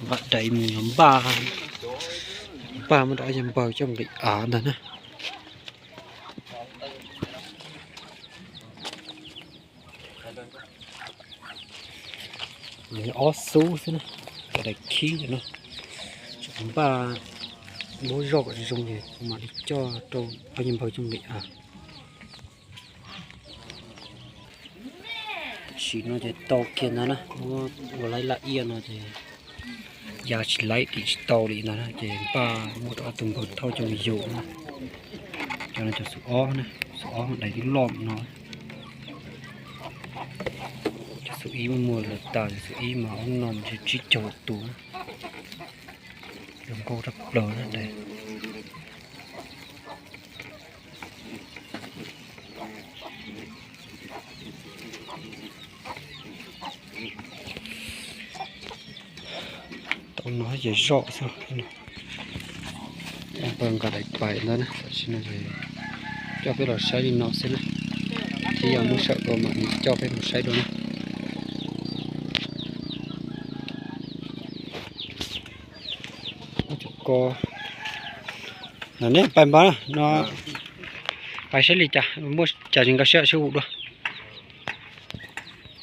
Npaj dais mus npaj, npaj muab rau ob yawg npawg coj nqis av ntag na. Ob xub xwb na, cov dais khib no. Tseem npaj muab zoj kom zoo ces mam li coj rau ob yawg npawg coj nqis av. Tam sim no ces tau kiag ntag na, muab ua laib laj iab no ces ya tsis laib dim tsis tau li ntag na, ces npaj muab rau ob tug npawg thauj coj mus yug na. Cov no cov xub ob na, xub ob dais twb loj no. Cov xub ib muaj muag lawm tas, cov xub ib mas ob no mas tsib caug tus. Zoo nkauj tshaj plaws na dais. Tau no ces zoj xwb. Npawg nqa dais pais ntawd na, tam sim no coj peb los saib li no xwb na. Thiab yog muab sawm dua mam li coj peb mus saib dua na. Ko, no nej pais npawg na, no pais saib li cas, muaj cas tsis nkag siab sib hu dua.